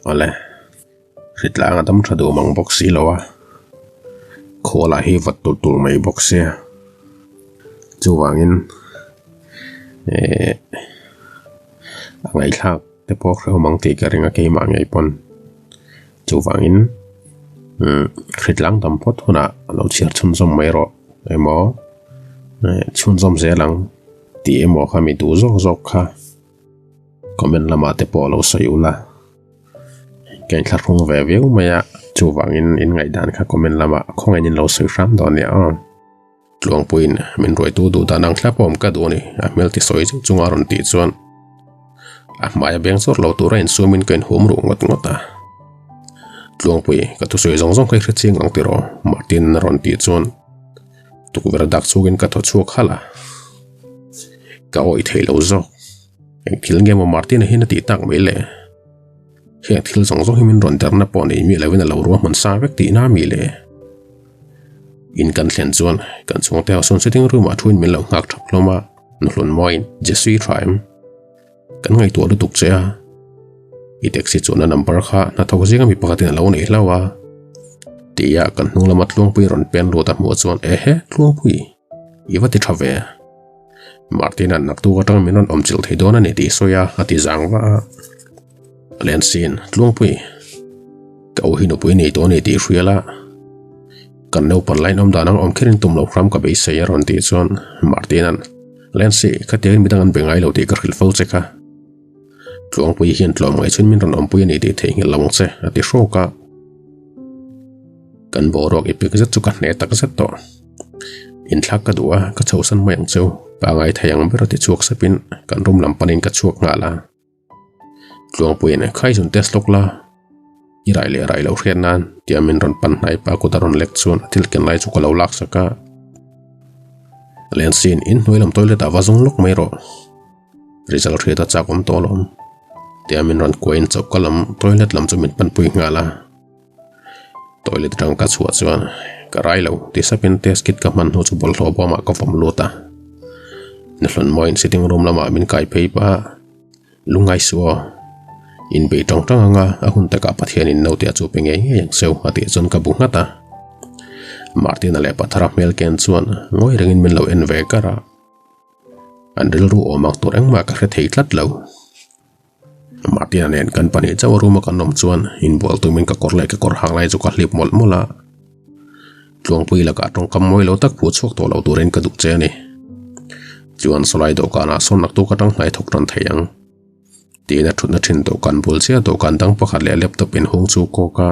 Awle, hritlang a dam tha duh mang bawk si lo a, khualah hi vat tulh tulh mai bawk sia. Chuvangin eh a ngaihthlak te pawh hrehawm ang tih ka ring a keimah ngei pawn. Chuvangin umm hritlang dam phawt hunah lo chhiar chhunzawm mai rawh emaw eh chhunzawm zel ang tih emaw kha mi duh zawk zawk kha. Comment lamah te pawh lo sawi ula, ka inthlahrung ve viau mai a, chuvangin in ngaihdan kha comment lamah khawngaihin in lo sawi hram dawn nia aw. Tluangpuiin min ruaitu duh dan ang thlap awm ka duh a ni, a hmel ti sawi zeuh chunga a rawn tih chuan a hmai a beng zawr lo tura insumin ka inhum ruh ngawt ngawt a. Tluangpui, ka thusawi zawng zawng kha i hre chiang ang tiraw? Martin a rawn tih chuan tukverh dak chungin ka thaw chhuak halh a. Ka awih thei lo zawk. Eng thil nge maw Martina hian a tih tak mai le? Heng thil zawng zawng hi min rawn derna pawh nei miah lovin a lo ruahman sa vek tihna a mi le? In kan thlen chuan kan chhungte ho sawn sitting room ah thuin min lo nghak thap hlawm a, nuhlun mawiin Jesu i tha em? Kan ngaihtuah lutuk che a, i taxi chuanna number kha hnathawk zinga mi pakhatin a lo nei hlauh a, tia kan hnung lama Tluangpui rawn pen lut a hmuh chuan ehe Tluangpui i va ti tha ve. Martin-a'n naktuk atang min rawn awm chilh thei dawn a ni tih sawi a, a ti zang vah a. Lensin, Tluangpui, ka u hi nupui nei tawh a ni tih hria la, kan naupan lain awm dan ang awm kherin tum loh hram ka beisei a rawn tih chuan Martin-a'n, Lensi, khatiangin midang an be ngai lo tih ka hrilh fo che kha. Tluangpui hian tlawm ngaih chuan min rawn awmpui a ni tih theihnghilh lo ang che, a ti hrawk a. Kan boruak i pek zet chu ka hne tak zet tawh. Inthlak ka duh a, ka chhohsan mai ang cheu. Pangai thei ang ber a ti chhuak sepin kan room lam panin ka chhuak nghal a. Tluangpuiin khai zun test lawk la, i rai leh rai loh hriat nan tia min rawn pan hnai pa kut a rawn lek chuan a thil ken lai chu ka lo lak sak a. Lensin in hnuai lam toilet ah va zawng lawk mai rawh. Result hriat a chak awm tawh alawm tia min rawn kuain choka lam toilet lam chu min panpui nghal a. Toilet atang ka chhuah chuan ka rai lo ti sapin test kit ka hman hnu chu bawlhhlawh bawmah ka vawm lut a. Nahlun mawiin sitting room lamah min kai phei pah a, lungngai suh aw, inbei tang tang anga a hun takah Pathianin naute a chu pe ngei ngei ang cheu a tih chuan ka bu nghat a. Martina leh Pathara hmel ken chuan ngawi rengin min lo en ve kar a. An rilru awm ang tur engmah ka hre thei tlat lo. Martina nen kan pahnih chauh room a kan awm chuan inbual tumin ka kawr leh ka kawr hang lai chu ka hlip mawlh mawlh a. Tluangpui lakah tawngkam mawi lo tak phuh chhuak tawh lo turin ka duh che a ni. Chuan sawlai dawhkanah sawn naktuk atang hnai thawk tan thei ang. Tiin a thutna thin dawhkan bul chiah dawhkan dang pakhat leh laptop inhung chu kawk a.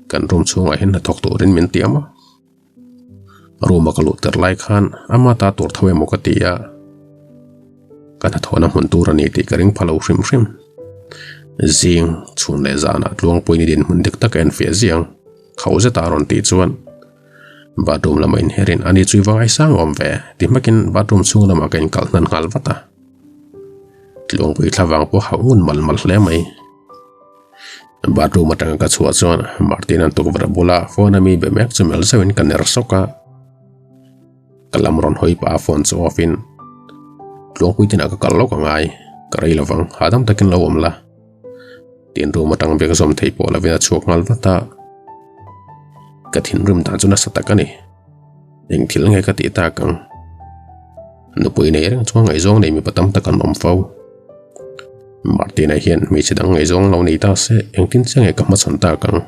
Kan room chhungah hian hnathawk turin min tiam a. Room a ka luh tir lai khan ama ta tur tho emaw ka ti a, ka hnathawhna hmun tur a ni tih ka ring pha lo hrim hrim. Zing chhun leh zanah Tluangpuiin i dinhmun dik tak a enfiah ziang khauh zeta a rawn tih chuan bathroom lamah inherin ani chu i va ngaisang awm ve ti hmakin bathroom chhung lamah ka inkalh hnan nghal vat a. Tluangpui thlavang pawh hauh ngun mal mal hle mai. Bathroom atanga ka chhuah chuan Martin-a'n tukverh bula phone a mi be mek chu melh zeuhin ka ner sawk a. Ka lam rawn hawi pah a phone chu off in Tluangpui tinah ka kal lawk a ngai, ka rei lovang, hahdam takin lo awm la. Tiin room atang bag zawm theih pawh lovin a chhuak nghal vat a. Ka thinrim dan chu nasa tak a ni. Eng thil nge ka tih tak ang? Nupui nei reng chuan ngaihzawng nei mipa tam tak an awm fo. Martina hian hmeichhe dang ngaihzawng lo nei ta se engtin che nge ka hmachhawn tak ang?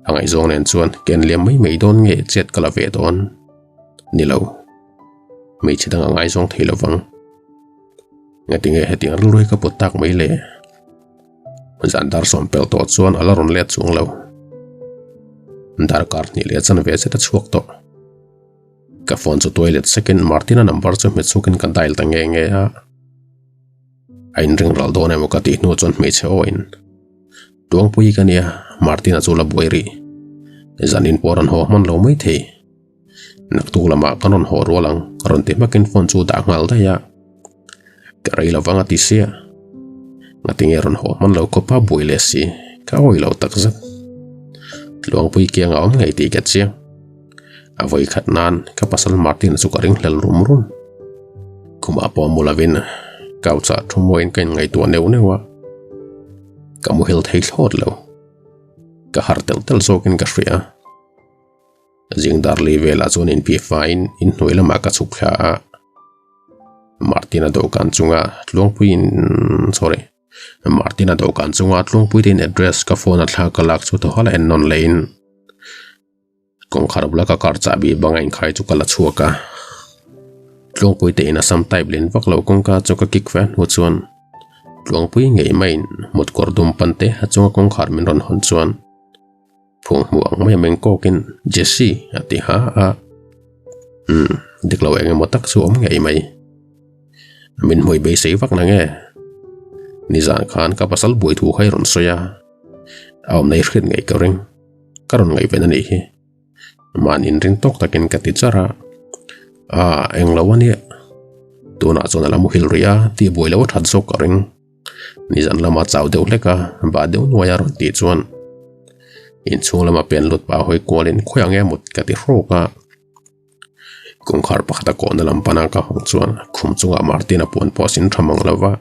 A ngaihzawng nen chuan ken liam mai mai dawn nge chet ka la ve dawn? Ni lo. Hmeichhe dang a ngaizawng thei lovang. Ngatinge hetiang rilru hi ka put tak mai le? Zan dar sawm pel tawh chuan a la rawn let chuang lo. Darkar hnih leh chanve zet a chhuak tawh. Ka phone chu toilet sekin Martina number chu hmet chhukin ka dial ta nge nge a. A inring ral dawn emaw ka tih hnu chuan hmeichhe awin Tuangpui ka nia, Martina chu la buai rih. Zanin pawh rawn haw hman lo mai thei. Naktuk lamah kan rawn haw rual ang, rawn ti hmakin phone chu dah nghal daih a. Ka rei lovang a ti sia. Ngatinge rawn haw hman lo khawpa buai leh si, ka awih lo takzet. Tluangpui kiang a awm ngei tih ka chiang. A vawi khat nan ka pasal Martin chu ka ring hlel rum rum. Khumah pawh mu lovin couch ah thu mawiin ka inngaihtuah neuh neuh a. Ka muhil thei thlawt lo. Ka harh telh telh zawkin ka hria. Zing dar li velah chuan inpi faiin inhnuai lamah ka chhuk thla a. Martina dawhkan chunga tluangpuiin sorry Martina dawhkan chunga tluangpuiin address ka phone a thla ka lak chu thaw hala en nawn lehin kawngkhar bula ka car chahbi banga inkhai chu ka la chhuak a. Tluangpui te in a sam type len vak lo kawngka chu ka kick ve hnu chuan tluangpui ngei maiin motkawr dum pan te a chunga kawngkhar min rawn hawn chuan Phung hmuh ang mai a meng kawkin Jesse a ti ha a. Umm, dik lo eng emaw tak chu awm ngei mai. Min hmui beisei vak na nge? Nizan khan ka pasal buai thu kha i rawn sawi a, a awmna i hriat ngei ka ring. Ka rawn ngaihven a nih hi. Mahni inring tawk takin ka ti char a. Ah, eng lo a nia. Tunah chuan a la muhil rih a, tih buai lo a that zawk ka ring. Nizan lama chau deuh hlek a, bah deuh nuai a rawn tih chuan inchhung lama pen lut pah hawi kualin khawi ang emawt ka ti hrawk a. Kawngkhar pakhat a kawhna lam pana ka hawng chuan khum chungah Martin a puan pawh a sin tha mang lo va,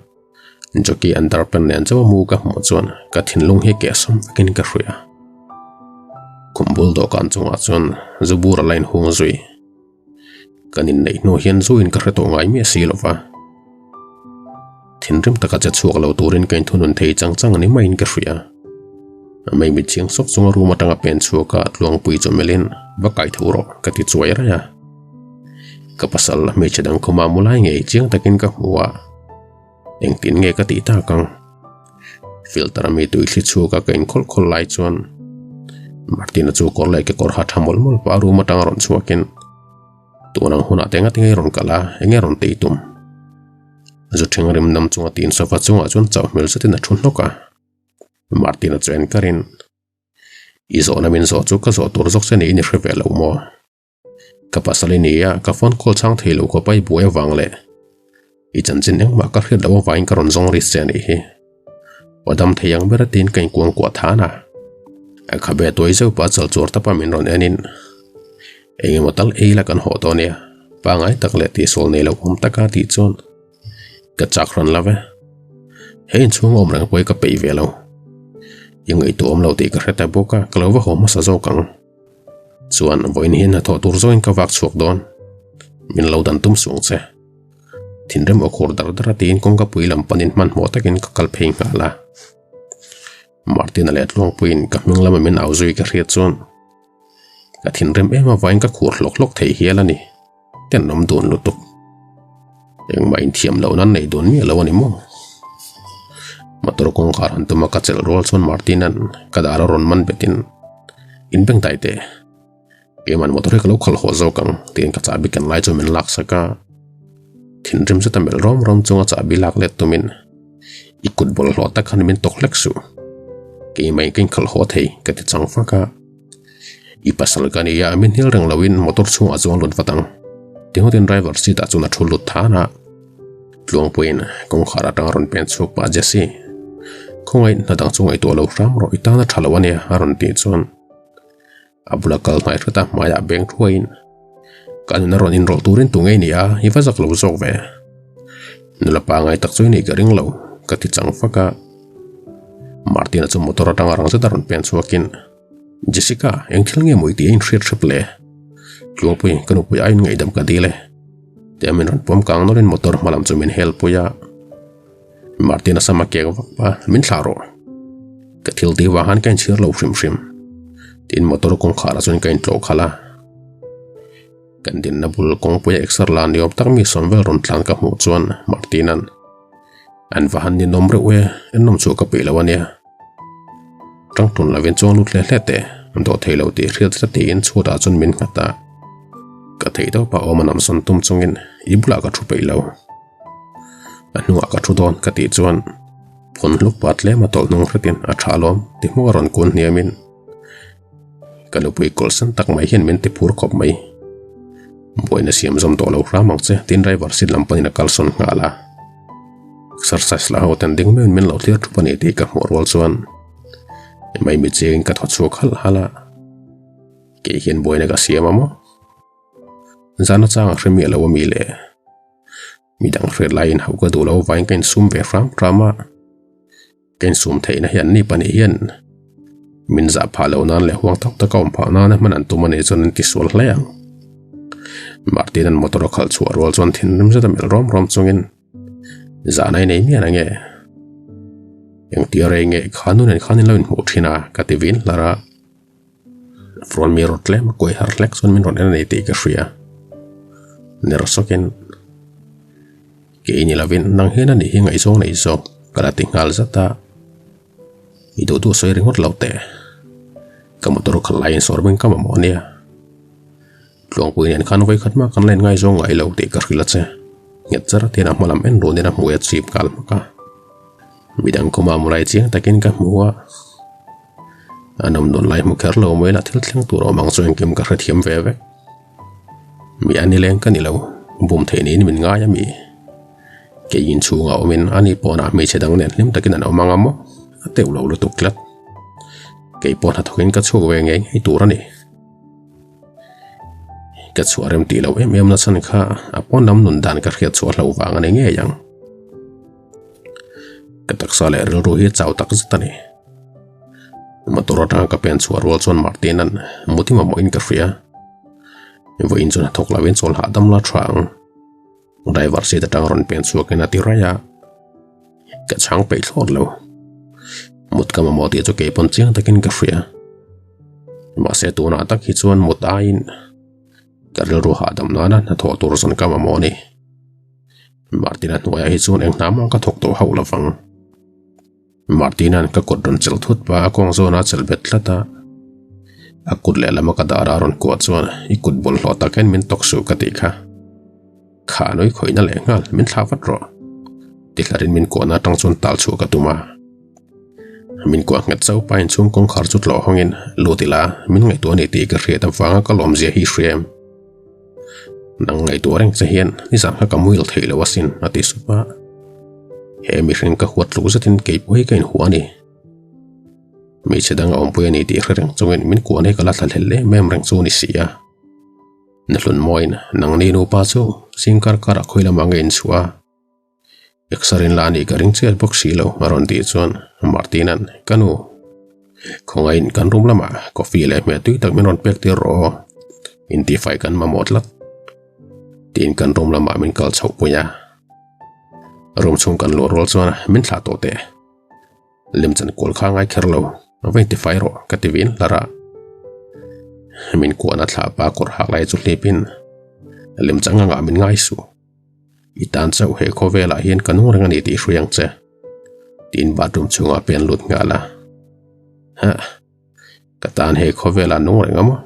Jockey underpant nen chauh a mu ka hmuh chuan ka thinlung hi keh sawm vekin ka hria. Khum bul dawhkan chungah chuan zu bur a la inhung zui. Kan inneih hnu hian zuin ka hre tawh ngai miah si lo va. Thinrim taka che chhuak lo turin ka inthunun thei chang chang a ni maiin ka hria. Mei mit chiang sawk chunga room atanga pen chhuak a tluangpui chu melhin va kai tho rawh ka ti chuai raih a. Ka pasal hmeichhe dang khawma mu lai ngei chiang takin ka hmu a. Engtin nge ka tih tak ang? Filter ami tui thli chhuak a ka in khawlh khawlh lai chuan Martina chu kawr leh kekawr ha tha mawlh mawlh pah room atanga rawn chhuakin tun ang hunah te engati nge rawn kal a enge rawn tei tum? Zu thing rim nam chunga tin sofa chungah chuan chauh hmel zetin a thu hnawk a. Martina chu en karin I zawhna min zawh chu ka zawh tur zawk che niin i hre ve lo maw? Ka pasal i ni a, ka phone call chhang thei lo khawp a i buai avang leh i chanchin engmah ka hriat loh avangin ka rawn zawng ri che a nih hi. Aw dam thei ang ber a tiin ka inkuang kuah than a. A khabe tuai zeuh pah chal chuar tapa min rawn en in eng emaw tal ei la kan haw dawn nia, pangai tak leh tihsual nei lo awm taka tih chuan ka chak hran lo ve. He inchhung awm reng pawh hi ka peih ve lo. I ngaihtuah awm lo tih ka hre ta bawk a, ka lo va haw hmasa zawk ang. Chuan vawiin hi hnathawh tur zawngin ka vak chhuak dawn. Min lo dan tum suang che. Thinrim aw khur dar dar a tiin kawngka pui lam panin hmanhmawh takin ka kal phei nghal a. Martina leh Tluangpuiin ka hming lama min au zui ka hriat chuan ka thinrim em avangin ka khur hlawk hlawk thei hial a ni. Tenawm dun lutuk. Engmah inthiam loh nan nei dun miah lo a ni maw? Motor kawngkhar han tuma ka chelh rual chuan Martina'n ka dar a rawn man betin In beng dai teh. Keimahni motor hi ka lo khalh haw zawk ang tiin ka chahbi ken lai chu min lak sak a. Thinrim zeta melh rawm rawm chunga chahbi lak let tumin i kut bawlhhlawh tak khan min tawk hlek suh. Keimah in ka inkhalh haw thei ka ti chang fak a. I pasal ka nia min hil reng loin motor chhungah chuan lut vat ang. Tingawtin driver seat ah chuan a thu lut than a. Tluangpuiin kawngkhar atang a rawn pen chhuak pah Jesse. Khawngaih hna dang chu ngaihtuah lo hram rawh i tan a tha lo ania a rawn tih chuan a bula kal hnai hret a hmaiah beng thuaiin ka nun a rawn inrawlh turin tu ngei nia i va zak lo zawk ve. Nula pangai tak chu i nih ka ring lo ka ti chang fak a. Martina chu motor atanga rang zet a rawn pen chhuakin Jessica, eng thil nge maw i tih a inhriat hrep le? Tluangpui, ka nupui aiin ngaihdam ka dil e. Tia min rawn pawm kang nawlin motor hma lam chu min hel pui a. Martin a sam a kek vak a, min thlah rawh. Ka thil tih vang han ka inchhir lo hrim hrim. Tiin motor kawngkhar ah chuan ka intlawh khalh a. Kan dinna bul kawngpui a exer la ni awm tak mi sawm vel rawn tlan ka hmuh chuan Martin-a'n an va han ninawm reuh e, ennawm chhuah ka peih lo ania. Tangtun lovin chuang lut hle hle teh, dawh thei lo tih hriat zet tiin chhuatah chuan min nghat a. Ka theih tawpah awm a namsawn tum chungin i bulah ka thu peih lo. A hnungah ka thu dawn ka tih chuan phun hluk pah tlem a tawlh hnung hretin a tha alawm ti hmawk a rawn kun hniamin ka nupui kawlhsan tak mai hian min ti phur khawp mai. Buaina siam zawm tawh lo hram ang che tiin driver seat lam panin a kalsawn nghal a. Exercise la ho ten ding meuhin min lo thlir thup a ni tih ka hmuh rual chuan mai mi chengin ka thaw chhuak halh halh a. Kei hian buaina ka siam a maw? Zan achang a hre miah lo a mi le. Midang hriat laiin hauh ka duh lo vain ka insum ve hram hram a. Ka insum theihna hi anni pahnih hian min zah phah loh nan leh huang tawk taka awm phah nana hman an tum a nih chuan an tisual hle ang. Martin-a'n motor a khalh chhuah rual chuan thinrim zeta melh rawm rawm chungin zahna i nei mial ange. Engtia rei nge kha nu nen khan in lo inhmuh thin a ka ti vin hlar a. Front mirror tlem a kuai har hlek chuan min rawn en a ni tih ka hria. Ner sawkin Kei ni lovin nang hian a nih hi ngaihzawng nei zawk ka la ti nghal zat a. I duh duh sawi ringawt lo teh. Ka motor khalh laiin sawr beng ka mamawh ania. Tluangpui nen khan vawikhat mah kan la in ngaizawng ngai lo tih ka hrilh a che. Nghet char atian a hma lam en runin a hmui a chip nghal hmak a. Midang khuma mu lai chiang takin ka hmu a. A nawm dawn lai hmu kher lo mai la thil thleng tur awm ang chu engkim ka hrethiam ve vek. Mi a nileng ka ni lo, bum theih niin min ngai a mi. Kei inchhungah awmin ani pawnah hmeichhe dang nen hlim takin an awm ang a maw? A teuh lo lutuk tlat. Kei pawh hnathawkin ka chhuak ve ngei ngei tur a ni. Ka chhuah rem tih loh em em na chhan kha a pawn lam nun dan ka hriat chhuah hlo vang a ni ngei ang. Ka taksa leh rilru hi chau tak zet a ni. Motor atanga ka pen chhuah rual chuan Martin-a'n muti mamawhin ka hria. Vawiin chuan hnathawk lovin chawl hahdam la tha ang. Driver seat atanga rawn pen chhuakin a ti raih a. Ka chhang peih thlawt lo. Mut ka mamawh tih chu kei pawn chiang takin ka hria. Mahse tunah tak hi chuan mut aiin ka rilru hahdam nana hnathawh tur zawn ka mamawh a ni. Martin-a hnuaiah hi chuan eng hna mah ka thawk tawh hauh lovang. Martin-a'n ka kut rawn chelh thut pah a kawng zawnah a chelh bet tlat a. A kut lehlam a ka dar a rawn kuah chuan i kut bawlhhlawh tak hian min tawk suh ka tih kha. Kha nui khawihna leh nghal min thlah vat rawh. Ti hlarin min kuahna atang chuan tal chhuah ka tum a. Min kuah nghet chauh pa inchhung kawngkhar chu tlawh hawngin lut ila min ngaihtuah a ni tih ka hriat avanga ka lawmzia hi i hria em? Nang ngaihtuah reng che hian nizan kha ka muil theih lo asin a ti sup a. He mihring ka huat tluk zetin kei pawh hi ka inhuah a ni. Hmeichhe dang a awmpui a ni tih hre reng chungin min kuahna hi ka la thla hlel em em reng chu a ni si a. Nahlun mawiin nangni nupa chu zing kar karah khawi lamah nge inchhuah a. Exer in la anih ka ring chiat bawk si lo a rawn tih chuan Martin-a'n ka nu khawngaihin kan room lamah coffee leh hmeh tui tak min rawn pek tir rawh aw intifai kan mamawh tlat tiin kan room lamah min kal chhoh pui a room chhung kan luah rual chuan min thlah tawh teh lemchan kual kha ngai kher lo a va intifai rawh ka ti vin hlar a min kuahna thlah pa kawr hak lai chu hlipin lemchang angah min ngai suh. I tan chauh he khawvelah hian ka nung reng a ni tih hruai ang che. Tiin bathroom chhungah pen lut nghal a. Hah, ka tan he khawvelah nung reng a maw?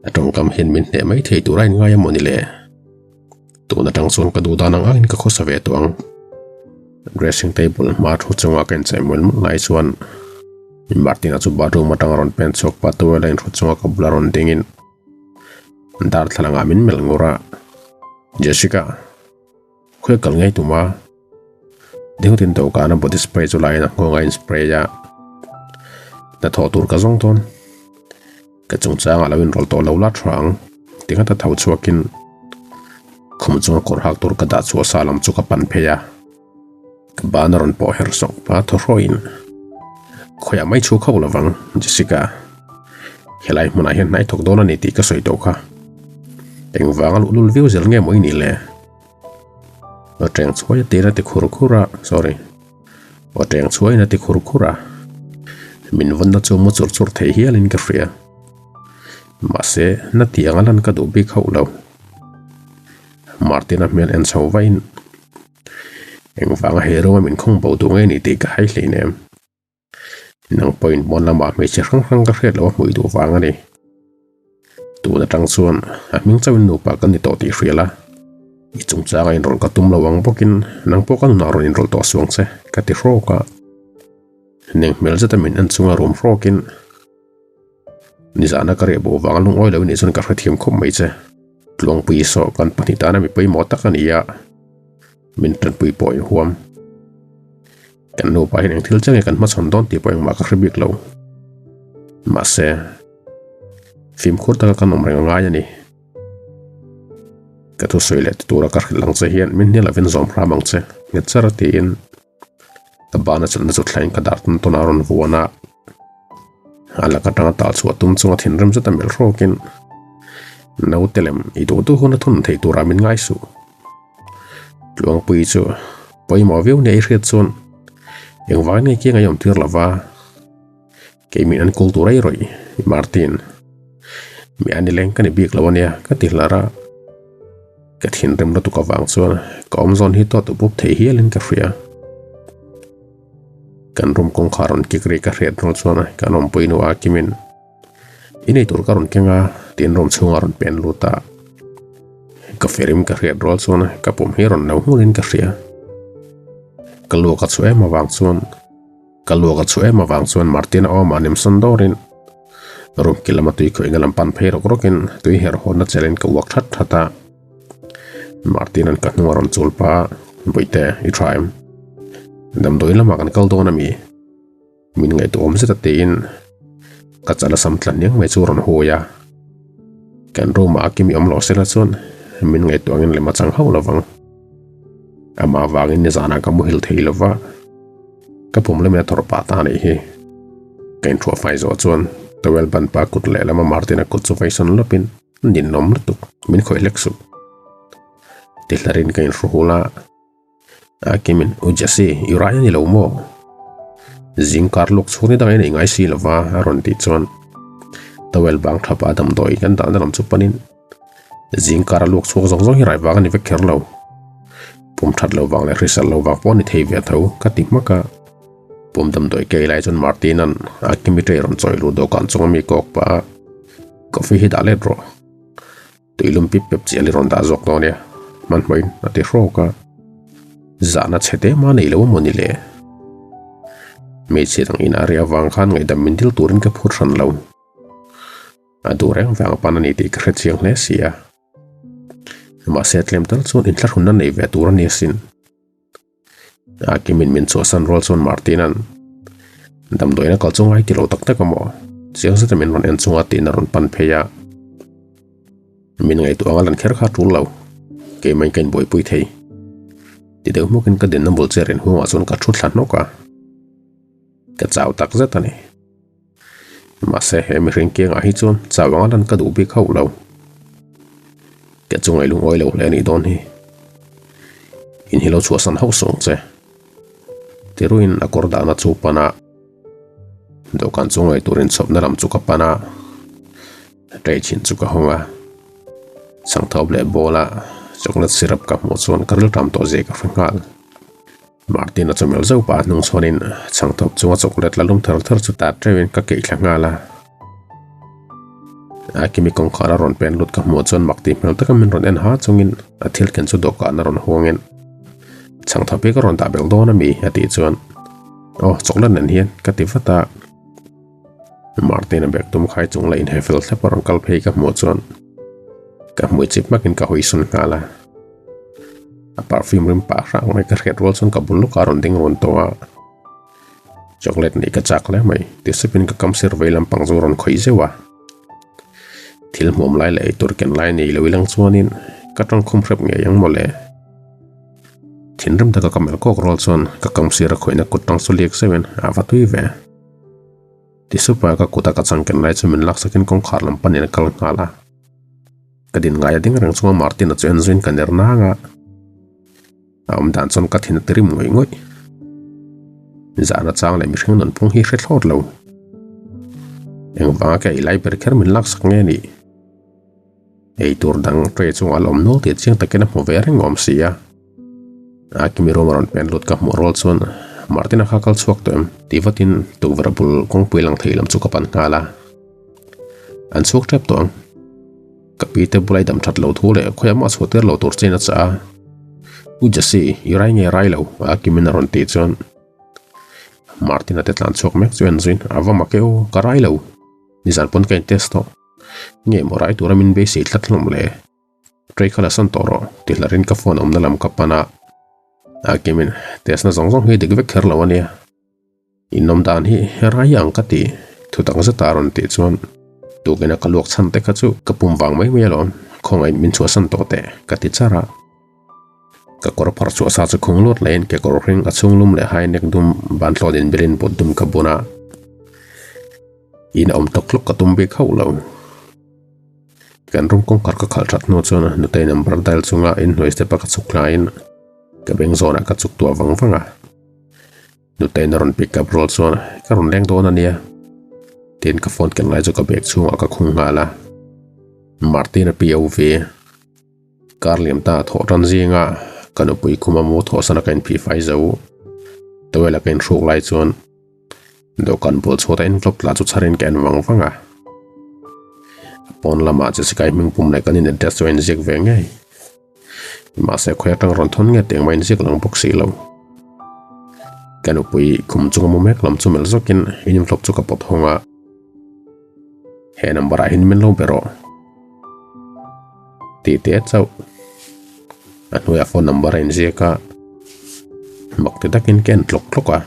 A tawngkam hian min hneh mai thei tur a inngai a maw ni le? Tun atang chuan ka duh dan ang angin ka khawsa ve tawh ang. Dressing table hma thu chunga ka inchei mawlh mawlh lai chuan Martina chu bathroom atanga rawn pen chhuak pah tawel a inhru chunga ka bula rawn dingin Darthlalang ah min melh ngur a, Jessica, khawi kal ngei tum a? Dingtin dawhkan a body spray chu laiin a nghawng a in spray a, hnathawh tur ka zawng dawn. Ka chungchang ah lo inrawlh tawh lo la tha ang ti nghat a tho chhuakin khum chunga kawr hak tur ka dah chhuah sa lam chu ka pan phei a, ka ban a rawn pawh her sawk pa thaw hrawin khawiah mai chhuk hauh lovang Jessica helai hmunah hian hnai thawk dawn a ni tih ka sawi tawh kha engvanga luhlul viau zel nge maw i nih le aw teng chhuai a tir a ti khur khur a sorry aw teng chhuaiin a ti khur khur a min vawnna chu mu chur chur thei hialin ka hria mahse na tih anga lan ka duh bik hauh lo Martin-a hmel en chho vain Engvanga he ruma min khawng bo duh nge ni tih ka hai hlei nem. Nang pawhin pawn lamah hmeichhe hrang hrang ka hriat loh a hmuih duh vang a ni. Tun atang chuan a hming chauhin nupa kan ni tawh tih hria la. I chungchanga inrawlh ka tum lo ang bawkin nang pawh ka nunah rawn inrawlh tawh suang che ka ti hrawk a. Neng hmel zeta min en chunga rum hrawkin nizana ka riah bo vanga lungawi lo i nih chuan ka hrethiam khawp mai che. Tluangpui sawh kan pahnih tana mi pawimawh tak a ni a, min tanpui pawh in huam. Kan nupa hian eng thil chiang nge kan hmachhawn dawn tih pawh engmah ka hre bik lo. Mahse, fimkhur taka kan awm reng a ngai a ni. Ka thusawi leh ti tura ka hrilh ang che hian min hnial lovin zawm hram ang che, nghet char tiin. Ka bana chelhna chu thlain ka dar tawn tawn a rawn vuan a, a lak atanga tal chhuah tum chunga thinrim zet a melh hrawkin, Naute lem, i duh duh hun a thun thei turah min ngai suh. Tluangpui chu pawimawh viau nia i hriat chuan engvangin nge kiang a awm tir lova, kei min an kawl tur ei rawih Martin, mi a nileng ka ni bik lo ania ka ti hlar a, ka thinrim lutuk avang chuan ka awm zawn hi tawt up up thei hialin ka hria. Kan room kawngkhar rawn kik ri ka hriat rual chuan kan awmpui nu a kimin I nei tur ka rawn keng a tiin room chhungah rawn pen lut a. Ka ferim ka hriat rual chuan ka pum hi rawn no hmurin ka hria. Ka luak a chhuah em avang chuan ka luak a chhuah em avang chuan Martin a awmah nem sawn dawrin room kil lama tui khawihna lam pan phei rawk rawkin tui herh hawnna chelin ka uak that that a. Martin an ka hnung a rawn chul pah a, Bawihte, i tha em? Damdawi lamah kan kal dawn a mi? Min ngaihtuah awm zet a tiin ka chal a sam tla hniang mai chu a rawn hawi a, kan room ah a kimi awm lo sela chuan min ngaihtuah angin lem a chang hauh lovang. Amah avangin nizanah ka muhil thei lova, ka pum lamin a thawrh pah ta anih hi. Ka inthuah fai zawh chuan towel ban pa kut lehlam a Martin-a kut chu veisawn lawpin ninawm lutuk min khawih hlek suh. Ti hlarin ka inhru hul a. A Kimin, U Jesse, i rai a ni lo maw? Zing kar lawk chhung ni dang in ei ngai si lova a rawn tih chuan towel bang tha pah damdawi kan dahna lam chu panin zing kar a luak chhuak zawng zawng hi rai vang a ni vek kher lo. Pum that lo vang leh hrisel lo vang pawh a ni thei ve tho ka ti hmak a. Pum damdawi kei lai chuan Martin-a'n a Kimi tray rawn chawi luh dawhkan chunga mi kawk pah a, Coffee hi dah let rawh. Tuilum pip pep chiah li rawn dah zawk dawn nia, hmanhmawhin a ti hrawk a. Zahna chhe te mah nei lo a maw ni le? Hmeichhia dang in a ri avang khan ngaihdam min dil turin ka phut hran lo. A duh reng vang pan a ni tih ka hre chiang hle si a. Mahse tlem tal chuan inthlahrunna nei ve tur a ni asin. A kimin min chhuahsan rual chuan Martin-a'n damdawiin a kal chu ngai ti lo tak tak a maw? Chiang zeta min rawn en chunga tiin a rawn pan phei a. Min ngaihtuah anga lan kher kha a tul lo, keimah in ka inbuaipui thei. Ti deuh hmukin ka dinna bul chair inhungah chuan ka thu thla hnawk a. Ka chau tak zet a ni. Mahse he mihring kiangah hi chuan chau anga lan ka duh bik hauh lo. Ka chu ngaih lungawi lo hle a nih dawn hi. In hi lo chhuahsan hauh sawng che. Tiruin a kawr dahna chu pan a, dawhkan chu ngaih turin chhawpna lam chu ka pan a, tray chhin chu ka hawng a. Chhangthawp leh bowl a chocolate syrup ka hmuh chuan ka rilṭam tawh zia ka hre nghal. Martin-a chu melh zauh pah hnung chhuanin chhangthawp chunga chocolate la lum thar thar chu tat reuhin ka keih thla nghal a. A kimi kawngkhar a rawn pen lut ka hmuh chuan mak tih hmel taka min rawn en ha chungin a thil ken chu dawhkan a rawn huangin chhangthawp hi ka rawn dah belh dawn a mi a tih chuan aw chocolate nen hian ka ti vat a. Martin-a bag tum khai chung la inhe fel thlap a rawn kal phei ka hmuh chuan ka hmui chip hmakin ka hawi sawn nghal a. A perfume rim pah hrang mai ka hriat rual chuan ka bul lawkah a rawn ding run tawh a, chocolate neih ka chak hle mai ti supin ka kam sir vei lampang chu a rawn khawih zeuh a, thil hmuam lai leh eitur ken lai nei lo ilang chuanin ka tawngkhum hrep ngei ang mawle. Thinrim taka ka melh kawk rual chuan ka kam sir a khawihna kut tang chu liak zeuhin a va tui ve. Ti supa ka kuta ka chang ken lai chu min laksakin kawngkhar lam panin a kal nghal a. Ka din ngai a ding reng chunga Martin-a chu en zuiin ka ner nang a, a awm dan chuan ka thin a ti rim ngawih ngawih. Zahna chang leh mihring nunphung hi hre thlawt lo. Engvanga ka ei lai ber kher min laksak nge nih? Ei tur dang tray chungah a la awm nual tih chiang takin a hmu ve reng awm si a. A kimi room a rawn pen lut ka hmuh rual chuan Martin-a kha kal chhuak tawh em? Tih vatin tukverh bul kawngpui lang thei lam chu ka pan nghal a. An chhuak tep tawh ang. Ka pi te bula i dam that lo thu leh khawiah mah chhuah tir lo tur chein a chah a. U Jesse, i rai nge rai lo? A kimin a rawn tih chuan Martin-a te tlan chhuak mek chu en zuiin a va mak e aw, ka rai lo. Nizan pawn ka in test tawh. Nge maw rai tura min beisei tlat hlawm le? Tray kha la sawn tawh rawh ti hlarin ka phone awmna lam ka pan a. A kimin test na zawng zawng hi dik vek kher lo a nia. Inawm dan hi rai ang ka ti, thu dang zeta a rawn tih chuan tukina ka luak chhan te kha chu ka pum vang mai mai alawm, khawngaih min chhuahsan tawh teh ka ti char a. Ka kawr phar chhuah sa chu khung lut laiin kekawr hring a chhung lum leh high neck dum ban thlawt inbilhin but dum ka bun a, in a awm tawk hlawk ka tum bik hauh lo. Kan room kawngkhar ka khalh that hnu chuan nutei number dial chunga inhnuai step a ka chhuk hlaiin ka beng zawnah ka chuk tuah vang vang a. Nutei na rawn pick up rual chuan ka rawn leng dawn a nia tiin ka phone ken lai chu ka bag chhungah ka khung nghal a. Martin a POV kar liam ta thawh tan zinga ka nupui khuma mu thawh sana ka inphih fai zo towel a ka inhruk lai chuan dawhkan bul chhuata envelope tla chu chharin ka en vang vang a. A pawn lamah Jessica i hming pum leh kan in address chu a inziak ve ngei. Mahse khawi atang rawn thawn nge tih engmah inziak lang bawk si lo. Ka nupui khum chunga mu mek lam chu melh zawkin in envelope chu ka pawt hawng a. He number ah hian min lo be rawh. Tih te chauh. A hnuaiah phone number a inziak a. Mak ti takin ka en tlawk tlawk a.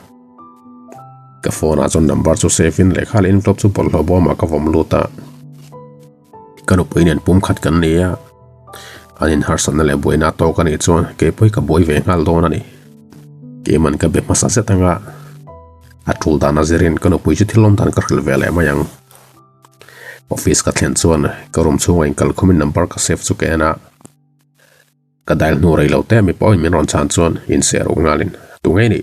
Ka phone ah chuan number chu save in lehkha leh envelope chu bawlhhlawh bawmah ka vawm lut a. Ka nupui nen pum khat kan ni a, an inharsatna leh buaina tawk a nih chuan keipawh hi ka buai ve nghal dawn a ni. Keiman ka be hmasa zet anga a tul dan a zirin ka nupui chu thil awm dan ka hrilh ve leh mai ang. Office ka thlen chuan ka room chhungah inkalkhumin number ka save chu ka en a. Ka dial hnu rei lo te mi pawhin min rawn chhan chuan inserh ruh nghalin, Tu ngei ni?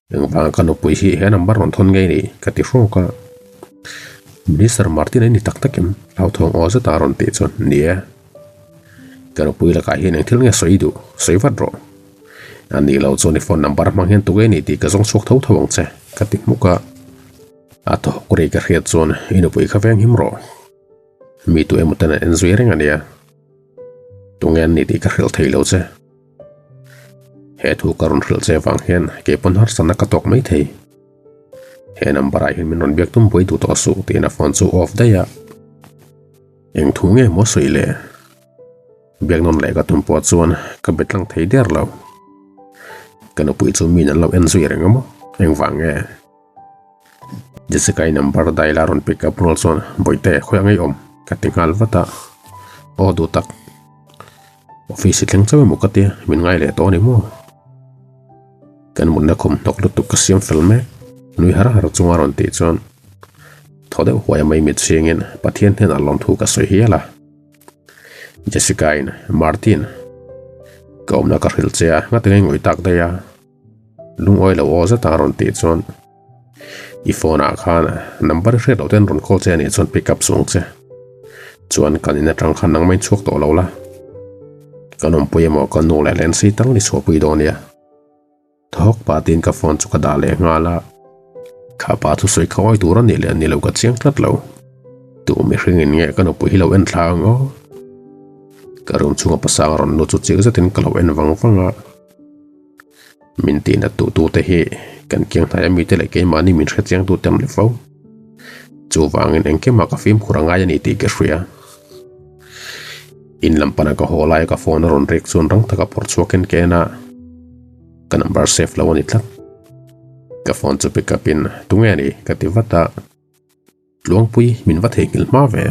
Engvang ka nupui hi he number rawn thawn ngei ni ka ti hrawk a. Minister Martin a ni tak tak em? Hlauthawng aw zeta a rawn tih chuan ni e. Ka nupui lakah hian eng thil nge sawi duh? Sawi vat rawh. A nih loh chuan i phone number hmang hian tu ngei ni tih ka zawng chhuak tho tho ang che ka ti hmuk a. A thawk ri ka hriat chuan i nupui kha veng him rawh. Mi tu emaw ten an en zui reng a nia. Tunge an ni tih ka hrilh thei lo che. He thu ka rawn hrilh che vang hian kei pawn harsatna ka tawk mai thei. He number ah hian min rawn biak tum buai duh tawh suh tiin a phone chu off daih a. Eng thu nge maw sawi le? Biak nawn leh ka tum pawh chuan ka be tlang thei der lo. Ka nupui chu min an lo en zui reng a maw? Engvang nge? Jessica-i number dial a rawn pick up rual chuan Bawihte khawi ang ei awm ka ti nghal vat a, aw duh tak office i thleng chauh emaw ka tia min ngai leh tawh a ni maw? Kan mutna khum hnawk lutuk ka siam fel mek nui har har chunga rawn tih chuan thaw deuh huai mai mit chhingin Pathian hnenah lawmthu ka sawi hial a. Jessica-in Martin ka awmna ka hrilh che a ngati ngai ngawih tak daih a. Lungawi lo aw zet a rawn tih chuan i phone ah khan number i hriat loh ten rawn call che anih chuan pick up suh ang che. Chuan kan in atang khan nangmah in chhuak tawh lo la. Kan awmpui emaw ka nu leh Lancy tal ni chhuahpui dawn nia. Thawk pah tiin ka phone chu ka dah leh nghal a. Kha pa thusawi kha awi tur anih leh ni lo ka chiang tlat lo. Tu mihring in nge ka nupui hi lo en thla ang aw. Ka room chhunga pasang rawn lut chu chiang zetin ka lo en vang vang a. Min tihna tu tu te hi kan kiang hnai ami te leh keimahni min hrechiang tu te an ni fo. Chuvangin engkimah ka fimkhur a ngai a ni tih ka hria. In lam pana ka haw laia ka phone a rawn rek chuan rang taka phawrh chhuakin ka en a, ka number save lo a ni tlat. Ka phone chu pick up in tunge a ni ka ti vat a. Tluangpui min va theihnghilh hma ve.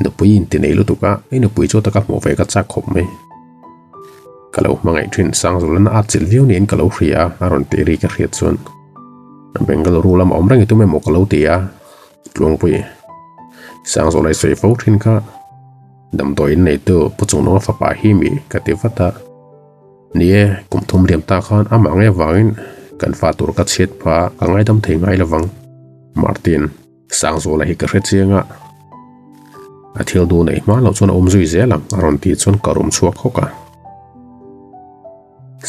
Nupui in ti nei lutuk a, i nupui chu taka hmuh ve ka chak khawp mai. Ka lo hmangaih thin Sangzulana a chilh viau niin ka lo hria a, a rawn tih ri ka hriat chuan Bengaluru lama awm reng i tum emaw ka lo ti a, Tluangpui Sangzula i sawi fo thin kha damdawi in neitu Pu Chungnunga fapa hi mi ka ti vat a. Ni e, kum thum liam ta khan amah nge vangin kan fa tur ka chhiat pha ka ngaidam thei ngai lovang. Martin, Sangzuala hi ka hre chiang a, a thil du neih hma loh chuan a awm zui zel ang a rawn tih chuan ka rum chhuak hawk a.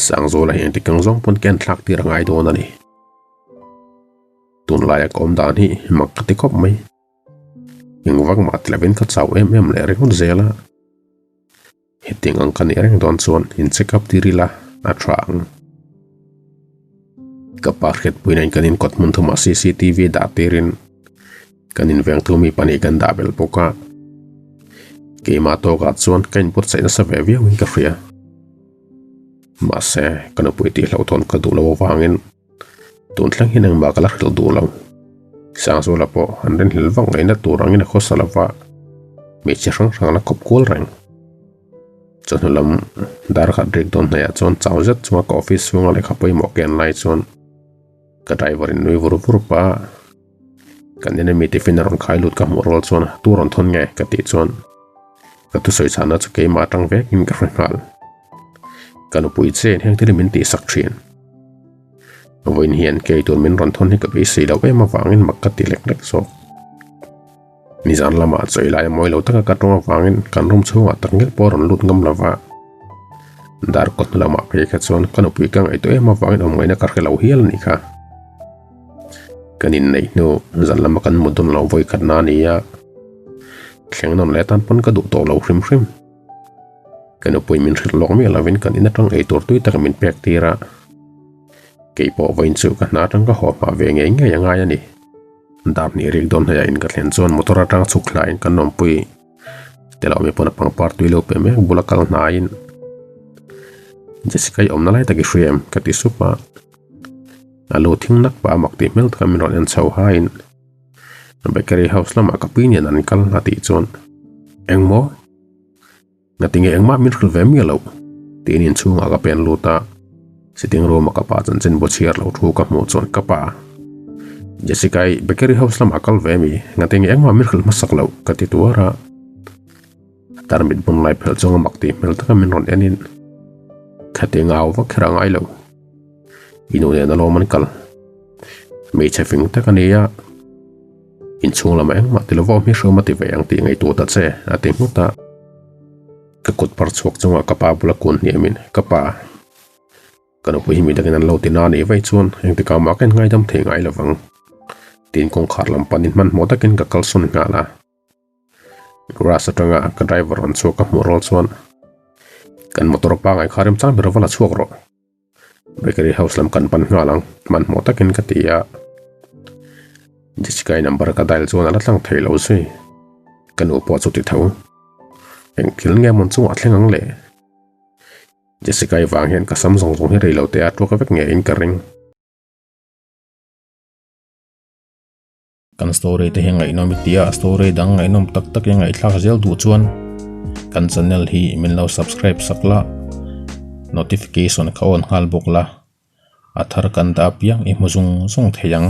Sangzuala hi engtik ang zawng pawn ka enthlak tir a ngai dawn a ni. Tunlaia ka awm dan hi mak ka ti khawp mai. Engvak mah ti lovin ka chau em em leh ringawt zel a. Hetiang ang ka nih reng dawn chuan in check up tir ila a tha ang. Ka pa hriatpuina in kan inkawt hmun thumah cctv dah tirin kan invengtu mi pahnih kan dah belh bawk a. Keimah tawkah chuan ka inbuatsaih nasa ve viau in ka hria. Mahse, ka nupui tih hlauhthawn ka duh lo avangin tun thleng hian engmah ka la hrilh duh lo. Sangzuala pawh an rinhlelh vak ngaihna tur angin a khawsa lova, hmeichhe hrang hrang la kawp kual reng. Chawhnu lam dar khat rik dawn hnaihah chuan chau zet chunga ka office chhunga lehkha pawimawh ken lai chuan ka driver in nui vur vur pah a, kan enemy tiffin a rawn khai lut ka hmuh rual chuan tu rawn thawn nge ka tih chuan ka thusawi chhahna chu keimah atang vekin ka hre nghal. Ka nupui che in heng thil hi min tihsak thin. Vawiin hian kei tur min rawn thawn hi ka beisei loh em avangin mak ka ti lek lek zawk. Nizan lamah chawi lai a mawi lo taka ka tawng avangin kan room chhungah tak ngel pawh a rawn lut ngam lo va. Dar kawt lamah phei kha chuan ka nupui ka ngaihtuah em avangin awm ngaihna ka hre lo hial a nih kha. Kan inneih hnu zan lama kan mut dawn lo vawi khat na a ni a, thleng nawn leh atan pawn ka duh tawh lo hrim hrim. Ka nupui min hrilh lawk miah lovin kan in atang ei tur tui tak min pek tir a, kei pawh vawiin chu ka hna atang ka haw hma ve ngei ngei a ngai a ni. Dar hnih rik dawn hnuaiah in ka thlen chuan motor atang chhuk hlaiin kan awmpui te lo mi pawn a pangpar tui lo pe mek bula kal hnaiin Jessica i awmna lai tak i hria em ka ti sup a, a lu thing nak pah a mak tih hmel taka min rawn en chho haiin bakery house lamah ka pi nen an kal a tih chuan engmaw Ngatinge engmah min hrilh ve miah loh tiin inchhungah ka pen lut a, sitting room a ka pa chanchin bu chhiar lo thu ka hmuh chuan ka pa Jessica-i bakery house lamah kal ve mi, ngatinge engmah min hrilh hmasak loh ka ti tuar a, tarmit bun lai phelh chunga mak tih hmel taka min rawn en in khati ngau vak kher a ngai lo, i nu nen alawm an kal, hmeichhe fing tak a nia. Inchhung lamah engmah ti lova awm hi hruam a ti ve ang tih ngaihtuah ta che, a ti nghut a. Ka kut par chhuak chungah ka pa bula kun hniamin, Ka pa, ka nupui hi midangin an lo ti na nih vaih chuan engtikah mah ka inngaidam thei ngai lovang, tiin kawngkhar lam panin hmanhmawh takin ka kalsawn nghal a. Grass atanga ka driver rawn chhuak ka hmuh rual chuan kan motor pangai kha remchang ber va la chhuak rawh. Bakery house lam kan pan nghal ang hmanhmawh takin ka ti a. Jessica-i number ka dial chuan a la tlang thei lo zui. Ka nu pawh chu ti tho. Eng thil nge mawn chungah thleng ang le? Jessica-i vang hian ka sam zawng zawng hi rei lo te a tuak vek ngeiin ka ring. Kan story te hi ngaihnawm i tia story dang ngaihnawm tak tak i ngaihthlak zel duh chuan kan channel hi min lo subscribe sak la notification kha on nghal bawk la a thar kan dah apiang i hmu zung zung thei ang.